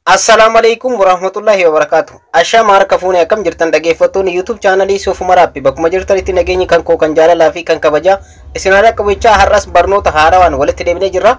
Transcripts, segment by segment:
Assalaamu alaikum warahmatullahi wabarakatuh. Ashama harka fuunee, akkam jirtan dhaggeeffattoonni YouTube chaanalii Soofuma Raappi? Bakkuma jirtanitti nageenyi kan koo kan jaalalaa fi kan kabajaa isin haadha qabachaa, har'as barnoota haarawaan walitti deebinee jirra.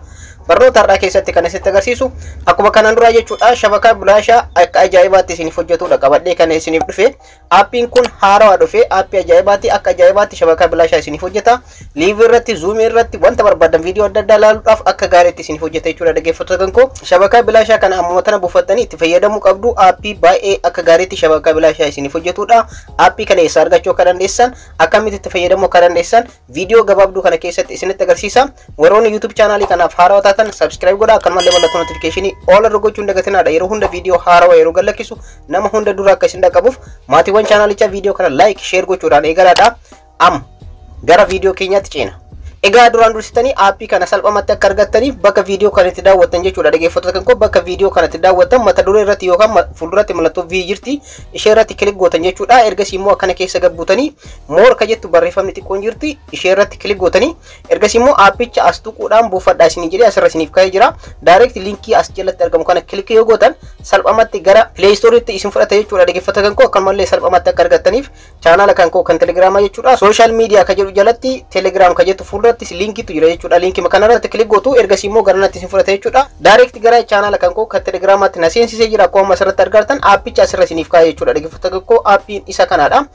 Barnoota har'aa keessatti kan isinitti agarsiisu akkuma kanaan duraa jechuudha, shabakaa bilaashaa akka ajaa'ibaatti isiniif hojjetudha qabadhee kan isiniif dhufe. Aappiin kun haarawaa dhufe, aappii ajaa'ibaatti, akka ajaa'ibaatti shabakaa bilaashaa isiniif hojjeta. Live irratti, Zoom irratti, wanta barbaadan viidiyoo adda addaa ilaaluudhaaf akka gaariitti isiniif hojjeta jechuudha, dhaggeeffattoota kan koo. Shabakaa bilaashaa kana ammuma tana buufattanii itti fayyadamuu qabdu. Aappii baay'ee akka gaariitti shabakaa bilaashaa isiniif hojjetudha. Aappii kana eessaa argachuu akka dandeessan, akkamitti itti fayyadamuu akka dandeessan viidiyoo gabaabduu kana keessatti isinitti agarsiisa. Warroonni YouTube chaanaalii kanaaf haarawaa taatan subscribe godhaa, akkanumallee mallattoo notification all irra gochuun dagatinaadha. Yeroo hunda viidiyoo haarawaa yeroo gadhiisu nama hunda dura akka isin dhaqqabuuf, maatiiwwan chaanaalichaa viidiyoo kana like, share gochuudhaan eegalaadha. Amma gara viidiyoo keenyaatti ceena. Egaa duraan dursitanii aappii kana salphumatti akka argattaniif bakka viidiyoo kana itti daawwattan jechuudha, dhaggeeffattoota kan koo. Bakka viidiyoo kana itti daawwattan mata duree irratti yookaan fuulduratti mallattoo V jirti, ishee irratti click gootan jechuudha. Ergasii immoo akkana keessa gabbuutanii more ka jettu barreeffamni xiqqoon jirti, ishee irratti click gootanii, ergasii immoo aappicha as tuquudhaan buufadhaa isinii jedhee asirra isiniif ka'ee jira. Direct linkii as jalatti argamu kana click yoo gootan salphumatti gara Play Storeetti isin fudhata jechuudha, dhaggeeffattoota kan koo. Akkanumallee salphumatti akka argattaniif chaanaala kan koo kan Telegiraamaa jechuudha. Social media ka jedhu jalatti Telegram ka jettu fuulduratti linkiitu jira jechuudha. Linkii kana irratti click gootu, ergasii immoo gara natti isin fudhata jechuudha. Direct gara chaanaala kan koo kan Telegiraamaatti na seensisee jira. Akkuma asirratti argartan aappicha asirra isiniif kaa'e jechuudha. Dhaggeeffattoota kan koo, aappiin isa kanaadha.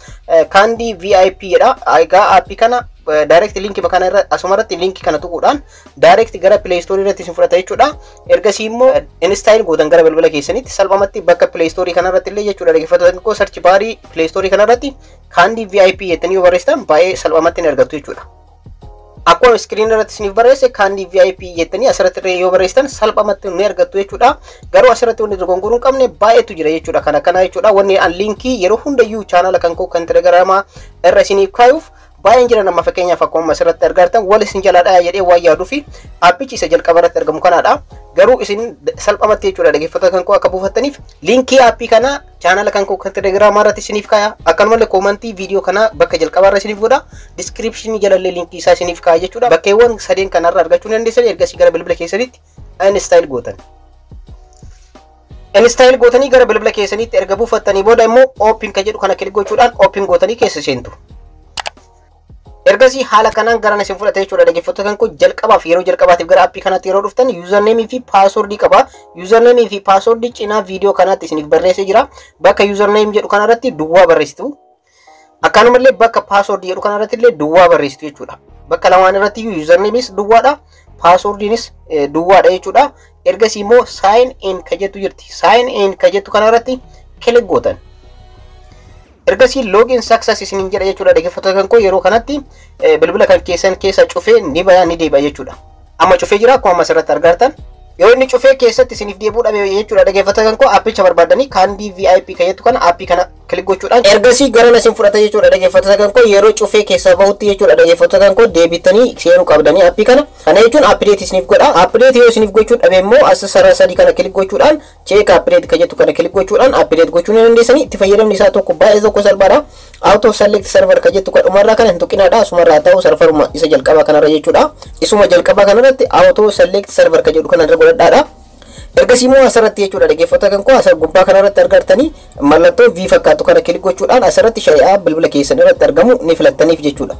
Kaandii VIP jedha. Egaa aappii kana direct linkii kana irra asuma irratti linkii kana tuquudhaan direct gara Play Store irratti isin fudhata jechuudha. Ergasii immoo install gootan gara bilbila keessanitti salphumatti. Bakka Play Store kana irratti illee jechuudha, dhaggeeffattoota koo, search barii Play Store kana irratti Kaandii VIP jettanii yoo barreessitan baay'ee salphumatti ni argattu jechuudha. Akkuma screen irratti isiniif barreesse, Kaandii VIP jettanii asirratti illee yoo barreessitan salphumatti ni argattu jechuudha. Garuu asirratti wanti dogongoruu hin qabne baay'eetu jira jechuudha. Kana kana jechuudha. Wanni an linkii yeroo hundayyuu chaanala kan koo kan Telegiraamaa irra isiniif kaayuuf baay'een jira. Nama fakkeenyaaf akkuma asirratti argartan wal isin jalaadha jedhee waan yaaduu fi aappichi isa jalqaba irratti argamu kanaadha. Garuu isin salphumatti jechuudha, dhaggeeffattoota kan koo, akka buufattaniif linkii aappii kana chaanala kan koo kan Telegiraamaa irratti isiniif kaaya. Akkanumallee koomantii viidiyoo kana bakka jalqabaa irra isiniif godha. Descriptionii jalallee linkii isaa isiniif kaaya jechuudha. Bakkeewwan sadeen kanarra argachuu ni dandeessan. Ergasii gara bilbila keessanitti install gootan. Install gootanii gara bilbila keessanitti erga buufattanii booda immoo open ka jedhu kana click gochuudhaan open gootanii keessa seentu. Ergasii haala kanaan gara isin fudhate jechuudha, dhaggeeffattoota kan koo. Jalqabaaf, yeroo jalqabaatiif gara aappii kanaatti yeroo dhuftan usernameii fi passwordii qaba. Usernameii fi passwordii cinaa viidiyoo kanaatti isiniif barreessee jira. Bakka username jedhu kanarratti duwwaa barreessitu. Akkanumallee bakka passwordii jedhu kanarratti illee duwwaa barreessitu jechuudha. Bakka lamaan irratti usernameis duwwaadha. Passwordiinis duwwaadha jechuudha. Ergasii immoo sign in ka jettu jirti. Sign in ka jettu kanarratti click gootan. Ergasii login success isiniin jedha jechuudha, dhaggeeffattoota kan koo. Yeroo kanatti bilbila kan keessan keessa cufee ni baya, ni deebi'a jechuudha. Amma cufee jira akkuma asirratti argartan. Yoo inni cufee keessatti isiniif deebi'uu dhabe jechuudha, dhaggeeffattoota kan koo, aappicha barbaadanii Kaandii VIP kan jettu kana aappii kana click gochuudhaan ergasii gara isin fudhata jechuudha, dhaggeeffattoota kan koo. Yeroo cufee keessa bahutti jechuudha, dhaggeeffattoota kan koo, deebitanii seenuu qabdanii aappii kana. Kana jechuun update isiniif godha. Update yoo isiniif gochuu dhabe immoo as sarara sadii kana click gochuudhaan check update kan jettu kana click gochuudhaan update gochuu ni dandeessanii. Itti fayyadamni isaa tokko baay'ee tokko salphaadha. Auto select server kan jettu kan dhumarraa kana hin tuqinaadha. Asumarraa ta'u serveruma isa jalqabaa kanarra jechuudha. Isuma jalqabaa kanarratti auto select server kan jedhu kanarra godhadhaadha. Ergasii immoo asirratti jechuudha, dhaggeeffattoota kan koo, asirra gubbaa kanarratti argartanii mallattoo V fakkaatu kana click gochuudhaan asirratti shari'aa bilbila keessan irratti argamu ni filattaniif jechuudha.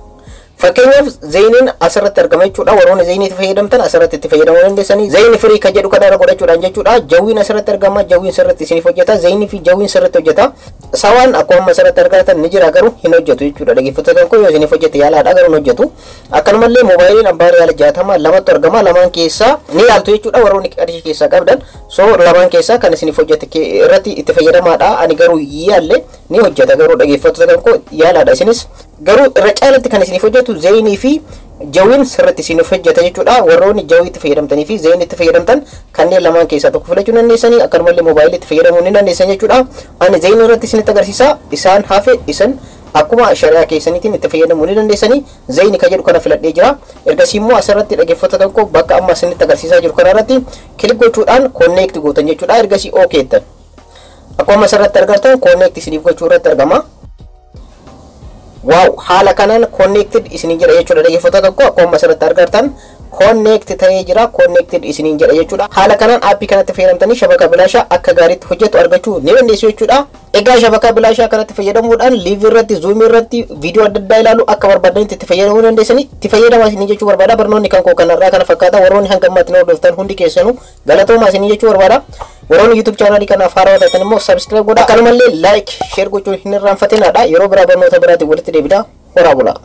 Fakkeenyaaf Zainiin asirratti argama jechuudha. Warroonni Zainiitti fayyadamtan asirratti itti fayyadamuu dandeessanii. Zain Free kan jedhu kana irra godhachuudhaan jechuudha. Jawwiin asirratti argama. Jawwiin sirratti isiniif hojjeta. Zainii fi Jawwiin sirratti hojjeta. Sawaan akkuma asirratti argatan ni jira, garuu hin hojjetu jechuudha. Dhaggeeffattoota kan koo, yoo isiniif hojjete yaalaadha, garuu hin hojjetu. Akkanumallee moobaayiliin abbaa riyaala 60 lamatu argama. Lamaan keessaa ni yaaltu jechuudha, warroonni qarshii keessaa qabdan. So lamaan keessaa kan isiniif hojjete irratti itti fayyadamaadha. Ani garuu yaalle ni hojjeta, garuu dhaggeeffattoota kan koo, yaalaadha isinis. Garuu irra caalatti kan isiniif hojjetu Zainii fi Jawwiin sirriitti isiniif hojjeta jechuudha. Warroonni Jawwii itti fayyadamtanii fi Zainii itti fayyadamtan kanneen lamaan keessaa tokko filachuu dandeessanii, akkanumallee moobaayilii itti fayyadamuu ni dandeessan jechuudha. Ani Zainii irratti isinitti agarsiisa. Isaan hafe isin akkuma shari'aa keessaniitiin itti fayyadamuu ni dandeessanii. Zainii kan jedhu kana filadhee jira. Ergasii immoo asirratti, dhaggeeffattoota koo, bakka amma isinitti agarsiisaa jiru kana irratti click gochuudhaan connect gootan jechuudha. Ergasii OK jettan. Akkuma asirratti argattan connect isiniif gochuu irratti argama. Wow, haala kanaan connected isinii jira jechuudha, dhaggeeffattoota koo. Akkuma asirratti argattan Connect ta'ee jira, connected isiniin jedha jechuudha. Haala kanaan aappii kanatti fayyadamtanii shabaka bilaashaa akka gaariitti hojjetu argachuu ni dandeessu jechuudha. Egaa shabaka bilaashaa kanatti fayyadamuudhaan live irratti, Zoom irratti, viidiyoo adda addaa ilaalu akka barbaadanitti itti fayyadamuu dandeessanii, itti fayyadamaa isinii jechuu barbaada. Barnoonni kan koo kanarraa kana fakkaata. Warroonni hanga ammaatti na hordoftan hundi keessanuu galatoomaa isinii jechuu barbaada. Warroonni YouTube chaanaalii kanaaf haarawaa taatan immoo subscribe godhaa. Akkanumallee like, share gochuun hin irraanfatinaadha. Yeroo biraa barnoota biraatiin walitti deebina. Horaa bulaa.